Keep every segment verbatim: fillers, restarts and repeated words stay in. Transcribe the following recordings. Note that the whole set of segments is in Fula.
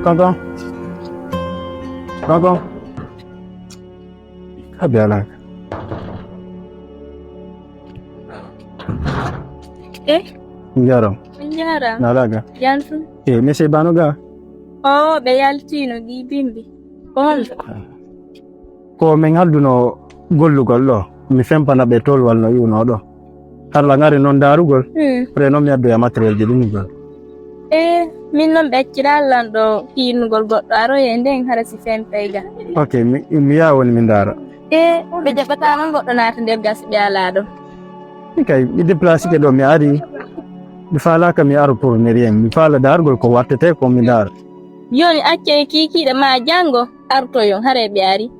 Tonton. Tonton. Habi alaka. Eh? Njaro. Njara. Nalaga. Jansu. Eh, monsieur Banoga. Oh, ɓe yaltino gi bimbi. Ko honto? Ko min adduno gollugol ɗo. Mi fempana ɓe tolwal no iwno ɗo. Karla ngari noon ndaarugol. Hmm. Après noon mi addoya matériel ji ɗum gol. E min noon ɓe accira lan ɗo kiinnugol goɗɗo aroye nden hara si fempey ga. Ok, mi, mi yaha woni mi ndaara. E ɓe jaɓata noon goɗɗo naata nder gasi ɓe alaa ɗo. Mi kay, mi déplacé ke ɗo mi ari. Mi faalaaka mi aro pour ne rien. Mi faala daargol ko wattete ko mi ndaara. Yoni acce kiikiiɗe ma janngo artoyon hare ɓe ari.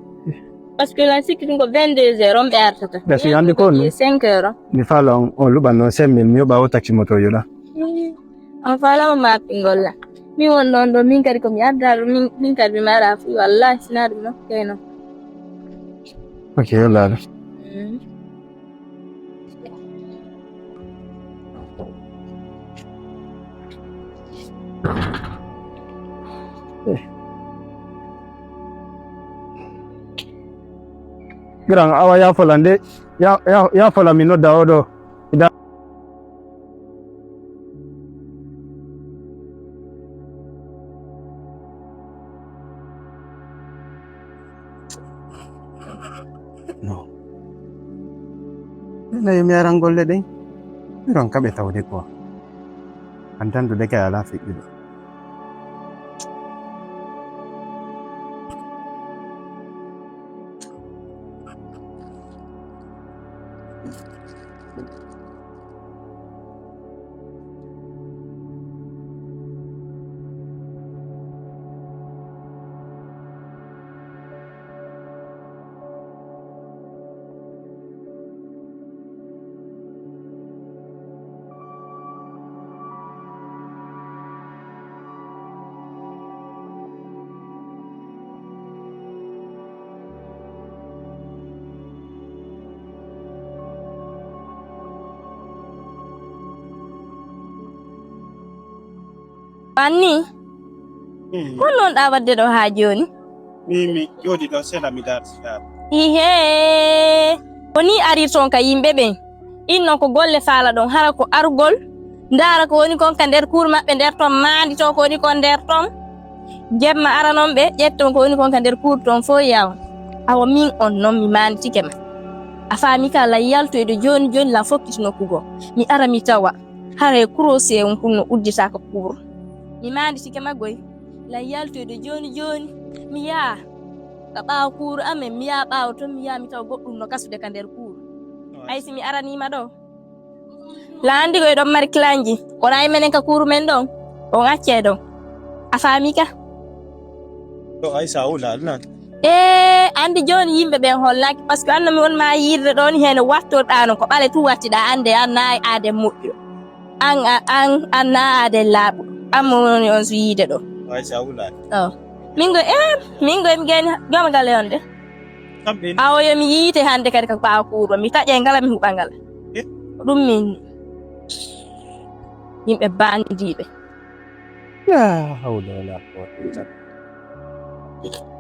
Parce que lan sikki ɗum ko vingt-deux heures on ɓe artata. Ɓe si yande ko ɗum? Cinq heures on. Mi faala on, on luɓan noon cinq mille, mi yoɓa o taxi moto yoɗa. On faala mo mappingol la. Mi won ɗon ɗo, min kadi ko mi adda ɗum, min, min kadi mi mara fuy, wallahi, sina ɗum nokkeno. Ok, yo laalo. Mm. Grand, awa ya fola nde, ya, ya, ya fola mi nodda oɗo. Ida- No. Ina yo mi aran golle ɗen. Mi ronka ɓe tawde quoi. An tan to de kay ala feƴƴude. Anni, hmm, ko non ɗa wadde ɗo haa jooni? Mi, mi jooɗi ɗo seeɗa, mi daar, daar. Ihee, ko ni arirton ka yimɓe ɓen. Inno ko golle faala ɗon, hara ko arugol, ndaara ko woni kon ka nder kuur maɓɓe nder ton, maandito ko woni kon nder ton. Jemma aranon ɓe, ƴetton ko woni kon ka nder kuur ton fof yawon. Awa min on non mi maanditike ma. A faami ka lan yaltoyde jooni jooni lan fokkiti nokku goo. Mi ara mi tawa. Haray kurose on kun no uddita ka kuur. Mi maanditike ma goy. Lan yaltoyde jooni jooni. Mi yaa ka ɓaawo kuur amen, mi yaa ɓaawo ton, mi yaa mi tawa goɗɗum no kasude ka nder kuur. Ay si mi araniima ɗo. Lan anndi koye ɗon mari kilanji. Kono ay menen ka kuur men ɗon, on accee ɗon. A faami ka? To ay sa wula nan. E anndi jooni yimɓe ɓen hollaaki, parce que anno mi won ma yiirde ɗon heen wattorɗaa non ko ɓale tun wattiɗaa, annde an naay aaden moƴƴo. An, a, an, an na aaden laaɓuɗo. An mo woni on so yiide ɗo. Ay sa wula. To. Min go, e, min go, mi gayni jooma galle on de. Kamɓe ni. Awo yo mi yiite hannde kadi ka ɓaawo kuuro, mi taƴay ngala, mi huɓa ngala. Eh? Ko ɗum min. Yimɓe bandiiɓe. La hawla wala quwwata illa billah.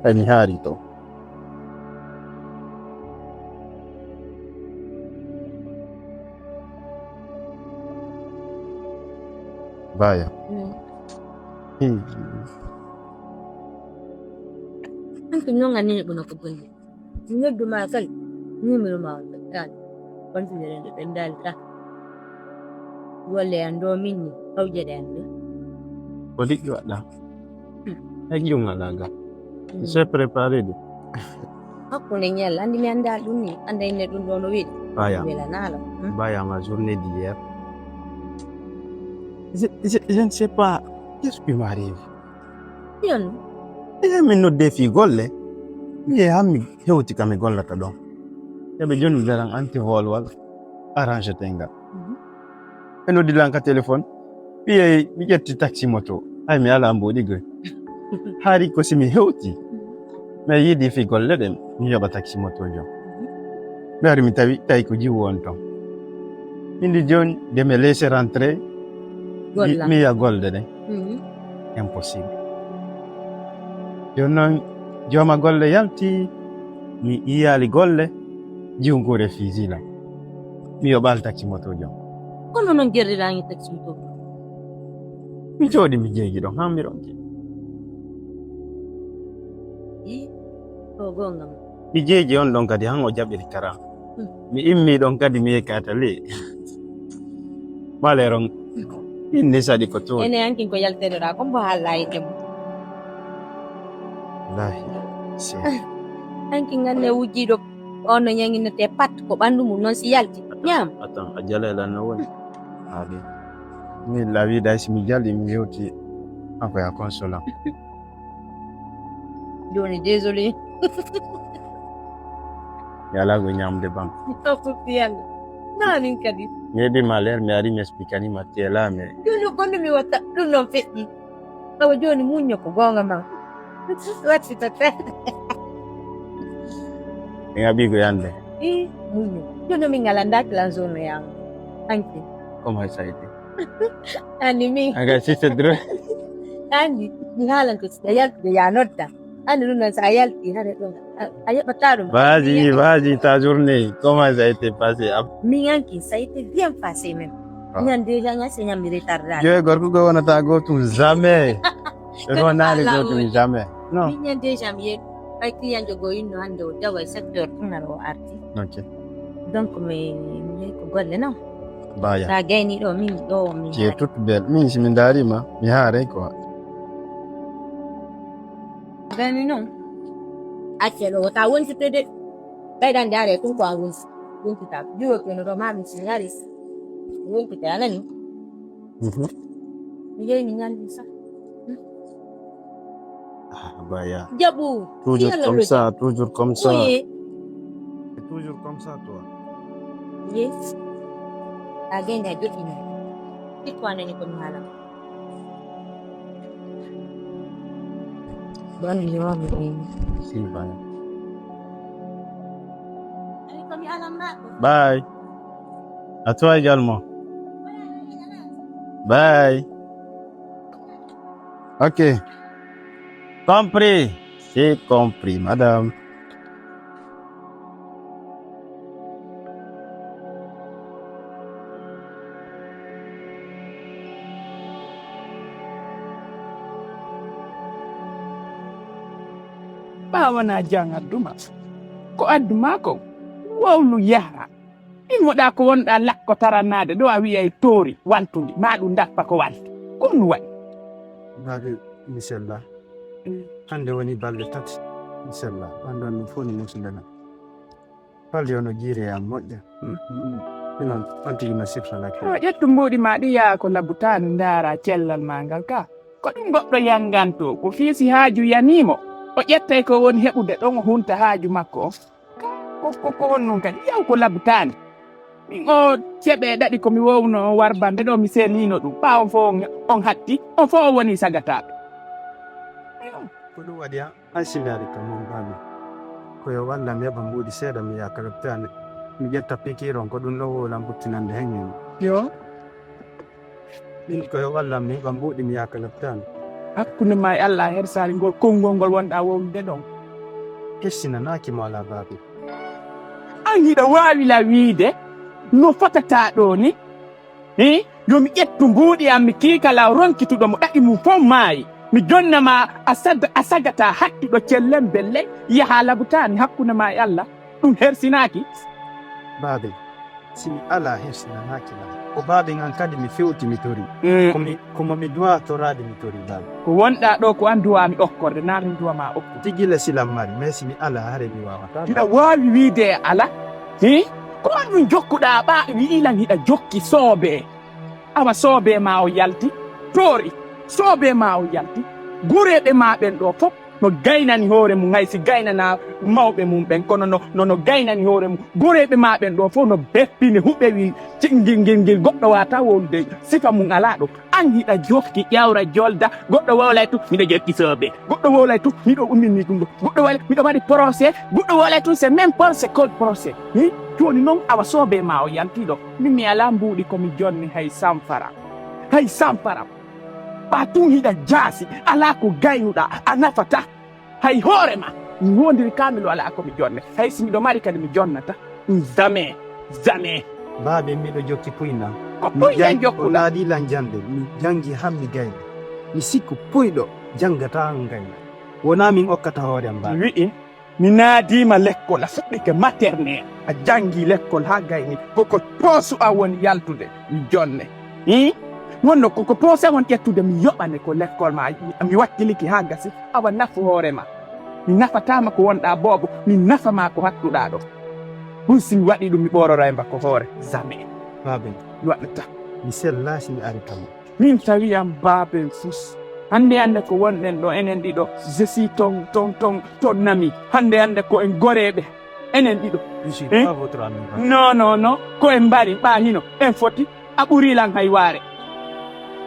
Ay, mi haari to. Baya. Mm. Hmm. An ko ñonga ni ɓuna ko bonni. Mi noddu ma kay, numéro ma on ɓe taani. Kontinere nde ɓe ndaali ta. Golle an ɗo min ni, hawjere an ɗo. Ko liƴƴi waɗɗa? Hmm. Hay jum alaa ga. Hmm. C'est préparé de. Hakkunde ñalla, anndi mi anndaa ɗum ni, annda inne ɗum ɗo no weli. Baya. Welanaalo. Hmm? Baya ma journée d'hier. Je, je, je ne sais pas. Qu'est-ce qui m'arrive? Yon. E min nodde fii golle. Mi e hammi hewti ka mi gollata ɗon. Eɓe jonni daran anti hoolwal arrange tengal. Mhm. Ɓe noddi lan ka téléphone. Mi yehi, mi ƴetti taxi moto. Hay mi alaa mboɗi goy. Hari ko si mi hewti. Mi yiidi fii golle ɗen. Mi yoɓa taxi moto jom. Mhm. Mi ari mi tawi, tawi ko jiwu on ton. Indi jooni, de mi laisser rentrer. Golla. Mi, mi yiya golde ɗen. Mhm. Impossible. Jooni noon, jooma golle yalti, mi yiyaali golle, jiwnguure fiisiilam. Mi yoɓaali taxi moto jom. Kono noon gerɗiraangi taxi moto? Mi jooɗi, mi jeeji ɗon, haa mi ronki. Ii, ko goonga ma. Mi jeeji on ɗon kadi, han o jaɓiri kara. Hmm. Mi immi ɗon kadi, mi yehi ka tali. Maleron. Inni saɗi ko to. Ene hankin ko yalteɗoɗaa, ko mbo haalla e debbo. Wallahi. Se. Hankin ngannde wujjiiɗo on no ñaŋinirtee pat ko ɓanndu mum noon si yalti. Ñaam. Attends, a jala e lan no woni? Haali. Mi lawi day si mi jali, mi yewti. Ako ya consolant. Jooni, désolé. Mi alaa ko ñaamde bam. Mi tokkude Yalla. Naa min kadi. Mi heɓi ma leer, mi ari, mi expliqué ni ma tela, mais. Jooni, ko ɗum mi watta, ɗum noon feƴƴi. Awa jooni, muñño ko goonga ma. Watti tata. Mi haɓi ko yande. Ii, muñño. Jooni, min ngala ndaaki lan zone yaama. Hanki. Comment ça a été? Ani mi. Aga, si c'est drôle. Andi, mi haalan ko si a yaltude, ya nodda. Andi ɗum noon, so a yalti, hare ɗum, a, a yoɓataa ɗum. Vas-y, vas-y, ta journée, comment ça a été passé? Ap- Min hanki, ça a été bien passé même. Ah. Min an déjà, ña se ñam mi retardé. Yo, gorko go wonata go tum jamais. Ko wonani ala go tum woni. Jamais. Non. Min ñan déjà mi yeeɗi. Ɓay client jogo inno hannde o jawa e sept heures tun o arti. Ok. Donc, mi, mi yehi ko golle non. Baya. Sa gayni ɗo, min ɗo, min. Tu es toute belle. Min, si mi ndaarima, mi haaray quoi. Gayni non. Acce ɗo, ta wontitude. Ɓay ɗan ndaare tun ko a wonti. Wontita. Juwo kono ɗo, ma mi si ngari. Wontita, a nani? Mhm. Mi gayni ñalli sa. Ah, baya. Jaɓu. Toujours comme ça, toujours comme ça. Oui. C'est toujours comme ça, toi. Yes. A gayni a joɗɗini. Sikko a nani ko mi haala. Bonne journée. Si, baya. Ani ko mi haala ma. Bye. À toi également. Bye. Ok. Compris. C'est compris, madame. Ɓaa wonaa jan adduma. Ko adduma kon, wowlu yaha. Immoɗaa ko wonɗaa lakko taranaade ɗo, a wi'ay toori waltundi, maa ɗum dappa ko walti. Ko ɗum waɗi? Baabi, mi sellaa. Mm. Hannde woni balɗe tati, mi sellaa. Ɓanndu an ɗum fof ni musidɓe men. Falde ono jiire am moƴƴa. Mm. Minon on tigi no sifranake. Yo ƴettu mbuuɗi maa ɗi, yaa ko labutaani, ndaara cellal maa ngal ka. Ko ɗum goɗɗo yannganto, ko fii si haaju yanii mo, o ƴettay ko woni heɓude ɗon, o hunta haaju makko on. Ko, ko, ko on non kadi, yaw ko labtaani. Min o ceɓe ɗaɗi ko mi wowno on warbande ɗo, mi seniino ɗum. Ɓaawo on fof on, on hatti, on fof on woni sagataaɓe. Ko ɗum waɗi an, an si mi ari ka mon baabi. Ko yo wallam heɓa mbuuɗi seeɗa, mi yaha ka labtaani. Mi ƴetta pikiir on, ko ɗum ɗo wowlam ɓuttinande hen min. Yo. Min ko yo wallam mi heɓa mbuuɗi mi yaha ka lopitaal. Hakkunde ma e Allah a hersaali ngol konngol ngol wonɗaa wowlude ɗon. Hersinanaaki mo alaa baabi. An hiɗa waawi la wiide no fotataa ɗoo ni? Hii? Yo mi ƴettu mbuuɗi am mi kiika law ronkituɗo mo ɗaɗi mum fof maayi. Mi jonna ma a sad-, a sagata hattuɗo cellen belle yaha labutaani hakkunde ma e Allah. Ɗum hersinaaki? Baabe, si mi alaa hersinanaaki lan. Ko baabe ngan kadi mi fewti mi tori. Mm. Ko mi, ko mo mi duwaa toraade mi tori baabe. Ko wonɗaa ɗoo ko an duwaa mi okkorde, naa min duwa maa okkude. Tigi le si lan mari, mais si mi alaa hare mi waawataa. Hiɗa waawi wiide e alaa? Hii? Ko an ɗum jokkuɗaa ɓaa wi'i lan hiɗa jokki soobee. Awa soobee maa o yalti, toori. Soobee maa o yalti. Gureeɓe maa ɓen ɗoo fof. No gaynani hoore mum, hay si gaynanaa mawɓe mum ɓen, kono no, no, no gaynani hoore mum. Goreeɓe maa ɓen ɗoo fof no beppini, huɓe wi, ci-, ngil, ngil, ngil goɗɗo waata wowlude sifa mum alaa ɗo. An hiɗa jokki ƴawra jolda, goɗɗo wowlay tun, miɗo jokki soobe. Goɗɗo wowlay tun, miɗo ummini ɗum ɗo. Goɗɗo wowlay, miɗo mari procès. Goɗɗo wowlay tun, c'est même procès, code procès. Hi? Jooni non, awa soobe maa o yanti ɗo. Min mi alaa mbuuɗi ko mi jonni hay sanfaram. Hay sanfaram. Ɓaa tun hiɗa jaasi, alaa ko gaynuɗaa, a nafataa. Hay hoore ma, mi wondiri kaamil alaa ko mi jonne. Hay si miɗo mari kadi mi jonnata. Jamais, jamais. Baabe, miɗo jokki puy na. Ko puy yan jokkuɗaa? O naadi lan jannde, mi janngi han mi gayni. Mi sikku puyɗo janngata han gayna. Wonaa min okkata hoore am baabe. Mi wi'i, mi naadiima lekkol, a fuɗɗike maternelle. A janngi lekkol haa gayni. Ko ko poosu an woni yaltude, mi jonne. Hmm? Wonno ko ko poosu an woni ƴettude, mi yoɓane ko lekkol ma. Mi wakkiliki haa gasi, awa nafu hoore ma. Mi nafataama ko wonɗaa boobo, mi nafa ma ko hattuɗaa ɗo. Ɗum si mi waɗii ɗum, mi ɓoororay mba ko hoore. Jamais. Baaben. Mi waɗataa. Mi sellaa si mi ari kamo. Min tawi am baaben fus. Hannde hannde ko wonɗen ɗo enen ɗiɗo. Je suis ton, ton, ton, ton ami. Hannde hannde ko en goreeɓe. Enen ɗiɗo. Je suis eh? Pas votre ami, baaben. Non, non, non. Ko en mbari, ɓaa hino. En foti. A ɓuri lan hay waare.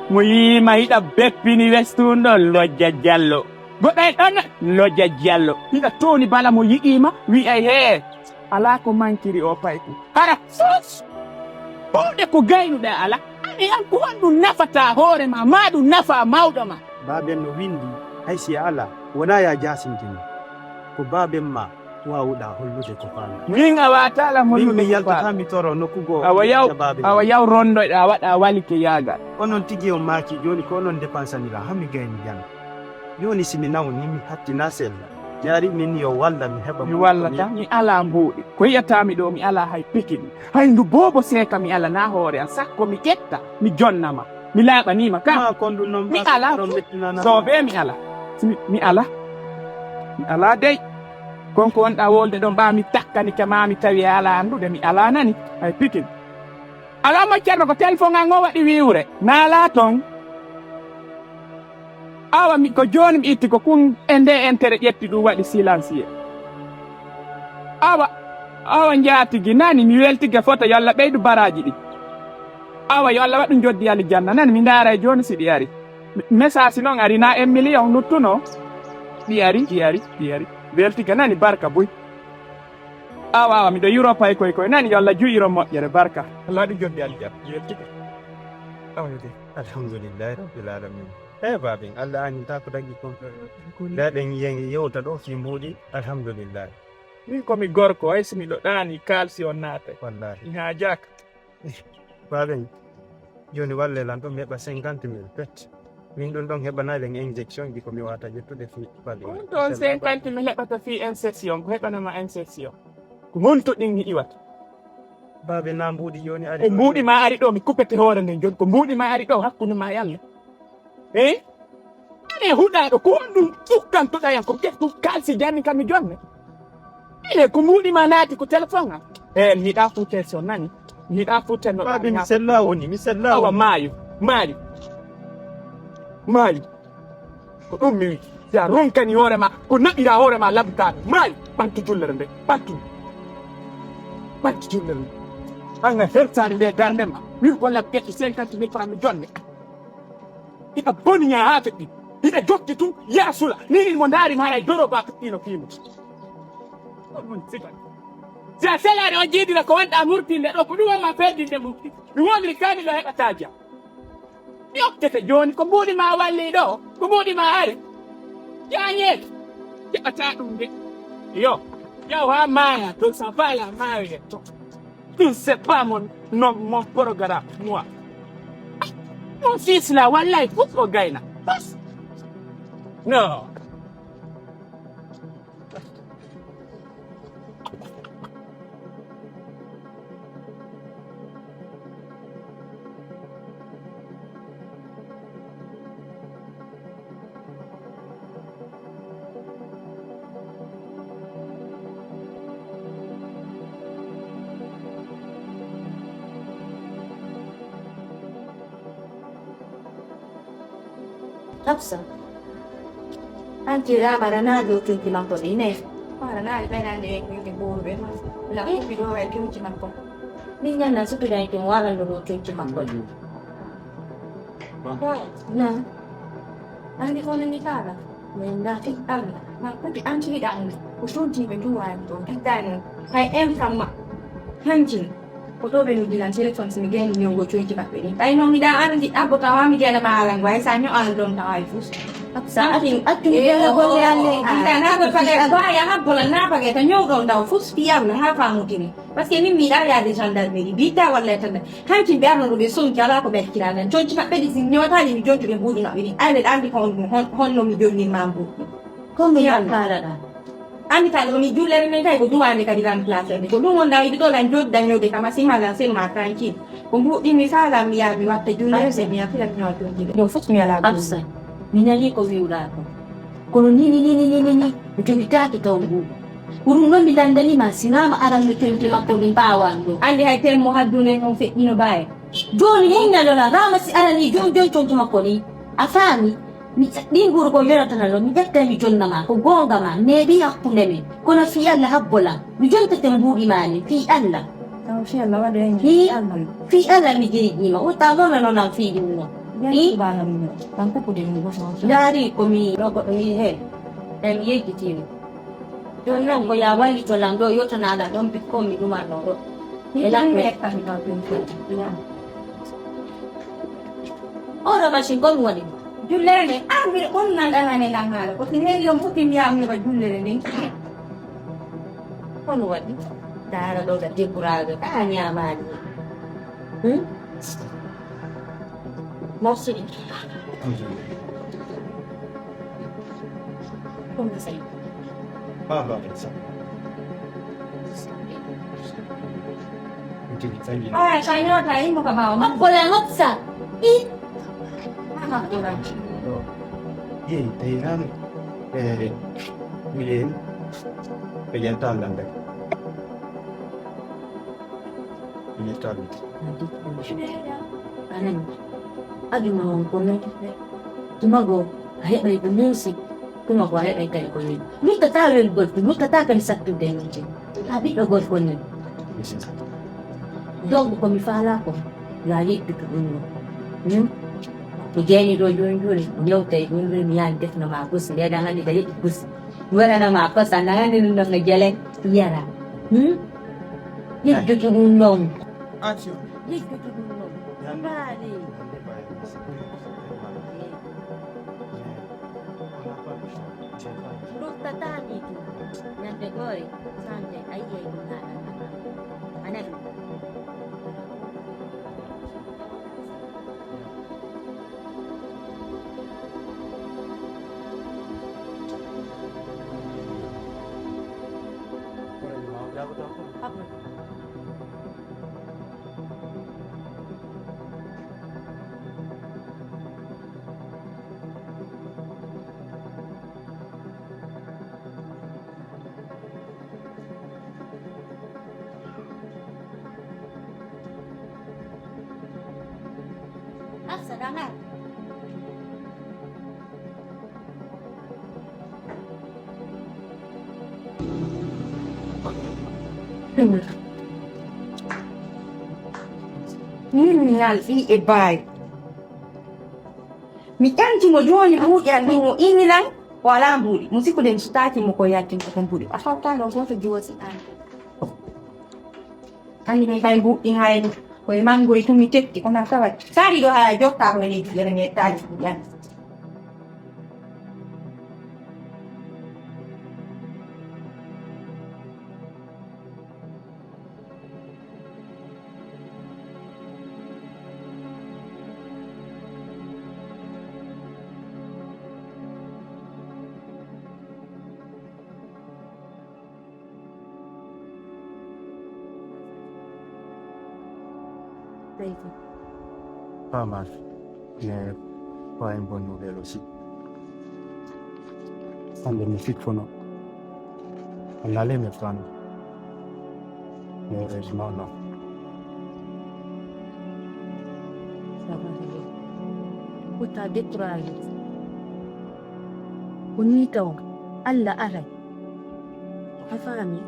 Mo yiima hiɗa beppini westuun ɗon lojja jallo. Goɗɗo en ɗon lojja jallo. Hiɗa tooni bala mo yi'iima wi'ay hee. Alaa ko mankiri o payku. Hara fus. Ɓawde ko gaynuɗe alaa. Ani an ko honɗum nafata hoore ma, maa ɗum nafa mawɗo ma. Baaben no windi, hay si a alaa, wonaa ya jaasintini. Ko baaben ma waawuɗaa hollude ko faami. Min a waataala Min hollude mi ko yaltata faami. Mi toro nokku goo. Awa yaw, baaben. Awa yaw rondoɗa waɗa walike yaagal. Onon tigi on maaki jooni ko onon depansaniraa haa mi gayni jannde. Jooni si mi nawni, mi hattinaa sella. Mi ari min yo walla mi heɓa mi mbuuɗi ko wallata, mi mi alaa mbuuɗi. Ko yi'ataa mi ɗoo, mi alaa hay pikin. Hay ndu boobo seeka mi alanaa hoore an, sakko mi ƴetta, mi jonna ma. Mi laaɓanii ma ka. Ma kon ɗum noon mi alaa. Ɗon mettinana. Soobee mi alaa. Si mi, mi alaa. Mi alaa dey. Kon ko wonɗaa wolde ɗon, ɓaa mi takkanike ma, mi tawi a alaa anndude, mi alaa nani. Hay pikin. Alaa mo Ceerno ko téléphone an o waɗi wi'ure. Naalaa ton. Awa mi, ko jooni mi itti ko kun e nde entere ƴetti ɗum waɗi silencieux. Awa, awa njaatigi nani mi weltike fota yo Allah ɓeydu baraaji ɗi. Awa yo Allah waɗu njoddi aljanna nani mi ndaara e jooni si ɗi ari. M-, message noon ari na en million nuttuno. Ɗi ari, ɗi ari, ɗi ari. Weltike nani barka buy. Awa, awa, miɗo yuro pay koy koy nani yo Allah ju'iro moƴƴere barka. Allah waɗu njoddi aljanna. Weltike. Awa yo de. Alhamdulillahi rabbil alamin. Hey, baaben, Allah aanin taa ko dagi kon. Nda ɗen yeŋi yewta ɗo fii mbuuɗi, alhamdulillah. Min ko mi gorko, hay si miɗo ɗaani kaalsi on naatay. Wallahi. Mi haajaaka. Baaben, jooni walle lan ɗon mi heɓa cinquante mille pet. Min ɗum ɗon heɓanay ɗen injection ji ko mi wata ƴettude fii baaben. Ɗum ɗon cinquante mille heɓata fii injection, ko heɓanama injection. Ko honto ɗin iwata? Baabe na mbuuɗi jooni ari. E mbuuɗi ma ari ɗo, mi kupete hoore nden jooni. Ko mbuuɗi ma ari ɗo, hakkunde ma e Allah. Eh? Ane huɗaaɗo, ko honɗum cukkantoɗaa yan ko ƴettu kaalsi janni kam mi jonne. Ine ko mbuuɗi ma naati ko téléphone am. Eh, mi yiɗaa fuu tension nani. Mi yiɗaa fuu tenno. Baabe mi sella woni, mi sella. Awa woni. Maayu, maayu. Maayu. Ko ɗum mi wi'i. Si a ronkani hoore ma, ko naɓiraa hoore ma labtaaɗo. Maayu, ɓantu jullere nde, ɓantu. Ɓantu jullere nde. An a hersaani nde darnde ma. Min ko laɓ ƴettu cinquante mille francs mi jonne. Hiɗa boni ɲaa haa feƴƴi. Hiɗa jokki tun, yaa sula. Ni mo ndaari ma haray doro ba fuɗɗiino kiimo. Ko ɗum sifa. Si a selaani on jiidira ko wonɗaa murtinde ɗo, ko ɗum wonma feddinde murti. Mi wondiri kaani ɗo heɓataa jam. Mi okkete jooni ko mbuuɗi ma walli ɗo, ko mbuuɗi ma ari. Jaañeeɗo, jaɓataa ɗum de. Yo, yaw haa maaya to sa faala maayoye to. Ɗum c'est pas mon, non, mon programme, moi. Ah, mon fils là, wallahi, fof ko gayna. Bas. Non. Hafsa, Anti Rama rana dow conci makko ɗi ne. Rana ɓe nande e conci ɓurɓe. La kuɓi ɗo e conci makko. Min ñanna sutuda e ɗum waɗan ɗo dow conci makko ɗi. Na. Andi kono ni kala. Min da fi Allah. Ma kuɓi anti da andi. Ko conci ɓe duwa en ɗo. Ittani. Hay en kamma. Hanji. Ko ɗo ɓe noddi lan téléphone, so mi gayni ñawgo coyji maɓɓe ɗin. Ɓay noon miɗa anndi abbo tawa mi gayna ma alan, way sa ño alan ɗon tawa e fus. Sa ati, atu mi gayna golle an leydi. Anda na ko fagay ko aya habbo lan na fagay ta ñaw ɗon tawa fus fi yalla ha famutini. Parce que min miɗa yaade gendarmerie, bita walla e tanda. Hanki ɓe arno ɗo ɓe sonki ala ko ɓe kira lan. Coyji maɓɓe ɗi si ñewtaji mi jontude mbuɗi maɓɓe ɗin. Ay ɓe ɗa anndi ko on ɗum, hon-, honno mi jonni ma mbuɗi. Ko mi yaltara ɗa. Anndi kala ko mi jullere nden kay ko duwande kadi remplacé nde. Ko ɗum wonda yiɗi ɗo lan jodda ñode kama si malan sel ma tranquille. Ko mbuɗɗinmi sala mi yaa mi watta jullere se mi yaa fila mi watta jullere. Ɗum fof mi ala. Absa, mi nani ko wiwɗa ko. Kono nini, nini, nini, ni, mi jogitaaki taw ngu. Ko ɗum ɗon mi lanndani ma, sinama aran mi tonti makko mi mbawan ɗo. Anndi hay tel mo haddune on feƴƴino baye. Jooni min nanola rama si arani jon jon tonti makko ni. A faami? Mi ɗin guru ko meratana lo, mi ƴetta mi jonna ma, ko goonga ma, neeɓi hakkunde men. Kono fii Alla habbo lan, mi jontete mbuuɗi ma ni, fii Alla. Taw fii Alla waɗa en. Fii Alla. Fii Alla mi jeeƴii ma, o ta lona nonan fii ɗum no. Yan. Fii? Subhanallah. Kan ko ko de mo goso. Ndaari ko mi ɗo goɗɗo yi heen. Tawi mi yejjitiima. Jooni noon ko yaa wallito lan ɗo, yotana lan ɗon bikkon mi ɗumanno ɗo. E lan mi ekkan ɗo ɗum ko. Oɗo machine ko mi waɗi? Jullere nde, ah, mbiɗa ɓonna ɗanane lan haala. Ko si neli on fof mi yamni ko jullere nden. Ko mi waɗi? Daara ɗo ka découragé, ka ñaamaani. Hmm? Merci. Ba, ba, ba, sa. Aya, sa ñoota, imo ka ɓaawo. Makko la noksa. I. Makko la. Yeyi, tawi nan, eh, miɗen, ɓe ƴetta lan ɓe. Ɓe ƴetta lan. Anan, aduna on ko noon. Tuma goo, a heɓay ko muusi, tuma goo, a heɓay kadi ko weeli. Luttataa welgol, luttataa kadi sattude e mum. A ɓiɗɗo gorko nii. Donc, ko mi faalaa ko, yo a yejjitu ɗum ɗoo. Hmm? Ko jeeni ɗoo jooni jooni, mi yewta e ɗum ɗoo, mi yaha mi defna ma gosi, ndeeɗan anndi ka yeɗi gosi. Mi waɗana ma kosam, nana anndi ɗum ɗon no jele, yara. Hmm? Yejjitu ɗum ɗon. Action. Yejjitu ɗum ɗon. Mbaali. Ɗum tataani ɗum. Ñande gooye, sanje, a yi'ay ɗum naanan. A nani? Assalamu alaikum. Min mi nal ɗi e baay. Mi ƴanti mo jooni, ɓuuƴi an ɗin o inni lan, o alaa mbuuɗi. Mo sikkuɗen mi sutaaki mo ko yaltin ko mbuuɗi. A hawtaa ɗo gooto jiwosi an. Anndi min kay mbuuɗi hayni. Ko e manngo e tumi tetti, kono a tawat. Sari ɗo haya jokka ko e leydi yere nge taji mbuuɗi an. Seydi. Faamaaka. Mais ko en bonnude aussi. Hannde mi sikkuno. On allait me prendre. Mais heureusement, non. Ça va aller. Pourtant, découragé. Ko nii taw, Allah aray. A faami?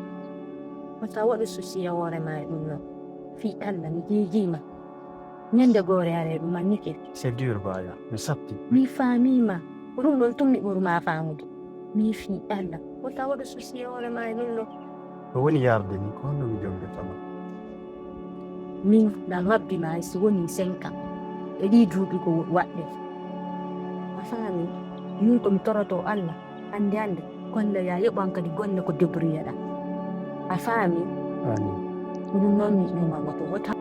Wata waɗu souci e hoore ma e ɗum ɗon. Fii Allah, mi jiijiima. Ñande goore aray ɗum annike. C'est dur, Baya. Mi satti. Mi faamiima. Ko ɗum ɗon tun mi ɓuri ma faamude. Mi fii Allah. Wata waɗu souci e hoore ma e ɗum ɗon. Ko woni yarde ni, ko honno mi jombe fama? Min, na ngabbi ma hay si woni cinq ans. E ɗii duuɓi ko waɗde. A faami? Min ko mi toroto Allah. Hannde hannde, golle ya yoɓan kadi golle ko débrouiller ɗa. A faami? Amin. Ko ɗum noon mi ɗum ma ko wota.